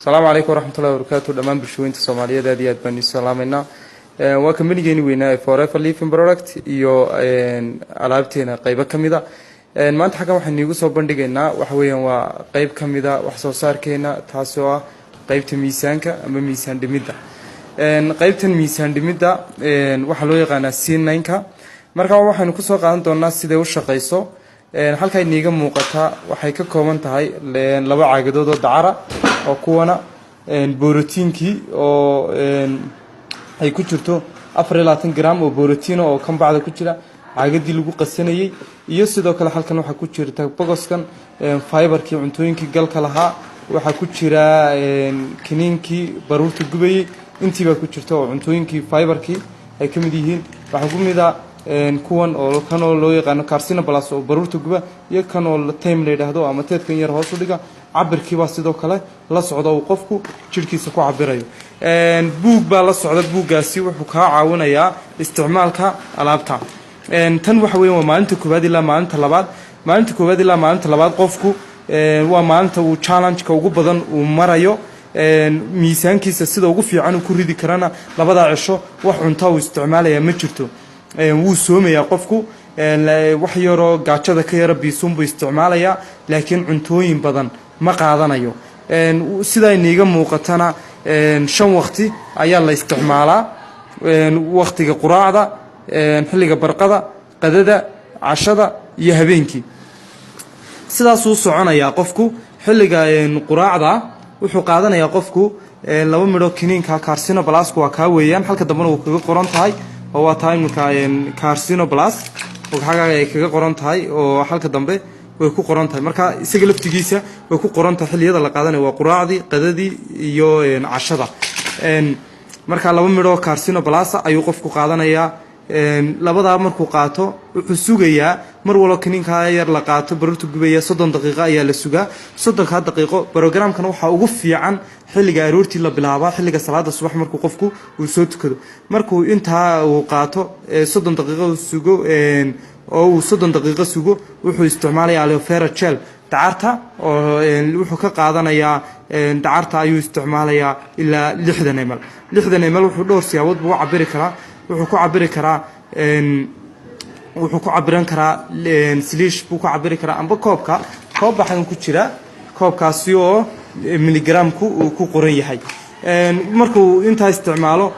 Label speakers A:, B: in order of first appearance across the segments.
A: Asalaamu calaykum waraxmatullahi wabarakaatu. Dhammaan bulshooyinta Soomaaliyeed aad iyo aad baan isu salaameynaa. Waa kambanigeeni weynaa ee Forever Living Product iyo alaabteena qeybo ka mid a. Maanta xaggan waxaan iigu soo bandhigaynaa waxa weeyaan waa qeyb ka mida wax soo saarkeena, taasi oo ah qeybta miisaanka ama miisaan dhimidda. Qeybtan miisaan dhimidda waxaa loo yaqaanaa C9-ka. Marka waxaynu kusoo qaadan doonaa siday u shaqeyso. Halkaa iniiga muuqata waxay ka kooban tahay laba caagadood oo dacara oo kuwana borotiinkii oo ay ku jirto 24 gram oo borotiina oo kan bacda ku jira, caagadii lagu qasanayey, iyo sidoo kale halkan waxaa ku jirta bogoskan fiberkii, cuntooyinkii galka lahaa, waxaa ku jira kiniinkii baruurta gubayey. Intiibaa ku jirta oo cuntooyinkii fiberkii ay ka mid yihiin. Waxaa ku mid a kuwan oo kan oo loo yaqaano Carcino Plus oo baruurta guba, iyo kan oo time la yidhaahdo ama teedkan yar hoos u dhiga. Cabirkiibaa sidoo kale la socda uu qofku jidhkiisa ku cabirayo. Buug baa la socda. Buuggaasi wuxuu kaa caawinayaa isticmaalka alaabta tan. Waxa weya waa maalinta koowaad ilaa maalinta labaad. Maalinta koowaad ilaa maalinta labaad qofku waa maalinta uu challenge-ka ugu badan uu marayo. Miisaankiisa sida ugu fiican uu ku ridi karana labadaa cisho wax cunta uu isticmaalaya ma jirto. Wuu soomayaa qofku, wax yaroo gaajada ka yaro biisuun buu isticmaalayaa, laakiin cuntooyin badan ma qaadanayo. Sidaa iniiga muuqatana, 5 waqti ayaa la isticmaalaa: waqtiga quraacda, xilliga barqada, qadada, cashada iyo habeenkii. Sidaasuu soconayaa qofku. Xilliga quraacda wuxuu qaadanayaa qofku laba midho kiniinka Carcino Plusku, waa kaa weeyaan. Halka dambena wuu kaga qoran tahay oo waa taa iminka Carcino Plus xagaaga ay kaga qoran tahay, oo halka dambe way ku qoran tahay. Marka isaga laftigiisa way ku qoran tahay xilliyada la qaadanayo, waa quraacdii, qadadii iyo cashada. Marka laba midhoo Carcino Plus ayuu qofku qaadanayaa. Labadaa markuu qaato, wuxuu sugayaa mar walbo kiniinkaa yar la qaato baruurta gubaya 30 daqiiqo ayaa la sugaa, 30-kaa daqiiqo. Programkan waxaa ugu fiican xilliga aroortii la bilaabaa, xilliga salaada subax markuu qofku uu soo tukado. Markuu intaa uu qaato, 30 daqiiqo uu sugo oo uu 30 daqiiqo sugo, wuxuu isticmaalaya aloe vera gel, dacarta oo wuxuu ka qaadanayaa, dacarta ayuu isticmaalayaa ilaa 60 ml. 60 ml wuxuu dhowr siyaabood buu u cabiri karaa. Wuxuu ku cabiri karaa, wuxuu ku cabiran karaa sliish buu ku cabiri karaa, amba koobka, koob baxan ku jira, koobkaasi oo miligramku uu ku qoran yahay. Markuu intaa isticmaalo,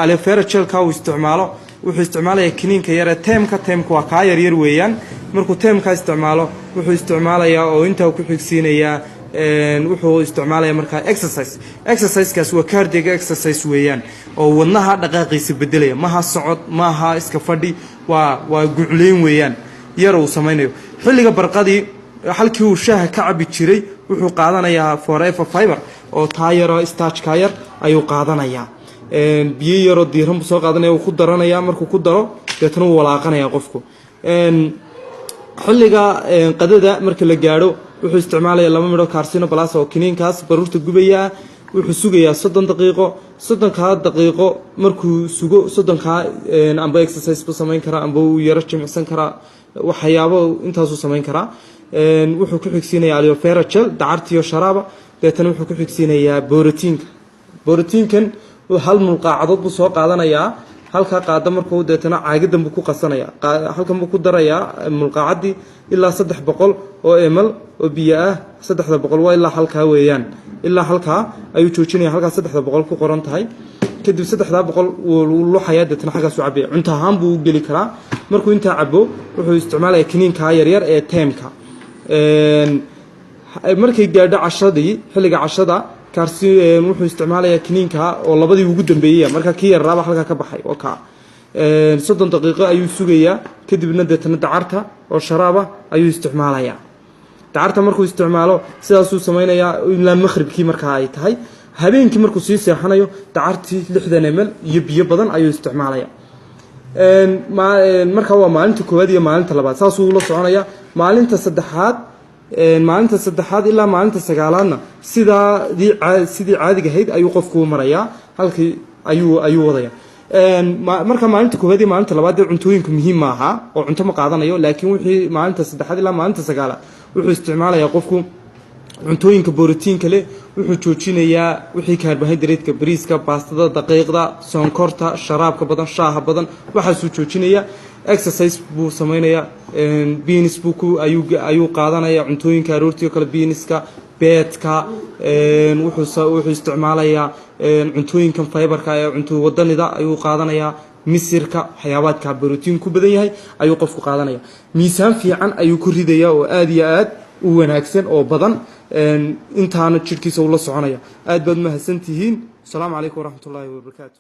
A: aloe vera gelka uu isticmaalo, wuxuu isticmaalayaa kiniinka yare teemka. Teemka waa kaa yaryar weeyaan. Markuu teemka isticmaalo, wuxuu isticmaalayaa oo intaa ku xigsiinayaa, wuxuu isticmaalaya markaa exercise. Exercisekaas waa cardio exercise weeyaan oo wadnaha dhaqaaqiisa bedelaya. Maha socod, maaha iska fadhi, waa gucleyn weeyaan yar uu samaynayo. Xilliga barqadii, halkii uu shaaha ka cabi jiray, wuxuu qaadanayaa Forever Fiber oo taa yaroo starchka yar ayuu qaadanayaa. Biyo yaroo diiran buu soo qaadanaya, wuu ku daranaya. Markuu ku daro, deetana wuu walaaqanaya qofku. Xilliga qadada marka la gaadho, wuxuu isticmaalaya laba midho Carcino Plus oo kiniinkaas baruurta gubaya. Wuxuu sugayaa 30 daqiiqo. 30-kaa daqiiqo markuu sugo, 30-kaa amba exercise buu samayn karaa, amba uu yaro jimicsan karaa, waxyaabo intaasuu samayn karaa. Wuxuu ku xigsiinayaa aloe vera gel, dacartiyo sharaaba. Deetana wuxuu ku xigsiinayaa borotiinka. Borotiinkan hal mulqaacadood buu soo qaadanayaa, halkaa qaada. Markuu deetana caagadan buu ku qasanaya, halkan buu ku darayaa mulqaacadii ilaa 300 oo ml oo biyo ah. 300 waa ilaa halkaa weeyaan, ilaa halkaa ayuu joojinaya, halkaa 300 ku qoran tahay. Kadib 300 wuu luxayaa, deetana xaggaasu cabaya. Cunto ahaan buu u geli karaa. Markuu intaa cabo, wuxuu isticmaalaya kiniinkaa yaryar ee teemka. Markay gaadho cashadii, xilliga cashada kaarsi, wuxuu isticmaalayaa kiniinka oo labadii ugu dambeeyey. Marka kii yarraaba halkaa ka baxay oo kaa 30 daqiiqo ayuu sugayaa. Kadibna deetana dacarta oo sharaaba ayuu isticmaalayaa. Dacarta markuu isticmaalo, sidaasuu samaynayaa ilaa maqhribkii markaa ay tahay. Habeenkii markuu sii seexanayo, dacartii 60 ml iyo biyo badan ayuu isticmaalaya. Markaa waa maalinta koowaad iyo maalinta labaad, saasuu la soconaya. Maalinta saddexaad ilaa maalinta sagaalaadna sidaadii sidii caadiga ahayd ayuu qofku marayaa, halkii ayuu wadaya. Marka maalinta koowaad iyo maalinta labaad dee cuntooyinku muhiim maaha oo cunto ma qaadanayo, laakiin wixii maalinta saddexaad ilaa maalinta sagaalaad wuxuu isticmaalayaa qofku cuntooyinka borotiinka leh. Wuxuu joojinayaa wixii carbohydrate-ka, bariiska, baastada, daqiiqda, sonkorta, sharaabka badan, shaaha badan, waxaasuu joojinayaa. Exercise buu samaynayaa. Beans buu ku ayuu ayuu qaadanaya, cuntooyinka aroortii oo kale, beans-ka, beedka. Wuxuu isticmaalayaa cuntooyinkan fiber-ka ee cunto wadanida ayuu qaadanayaa, misirka, waxyaabaadka brotiin ku badan yahay ayuu qofku qaadanaya. Miisaan fiican ayuu ku ridayaa oo aada iyo aad u wanaagsan oo badan. Intaana jidhkiisa ula soconaya. Aad baad mahadsan tihiin. Asalaamu calaykum waraxmatullaahi wabarakaatu.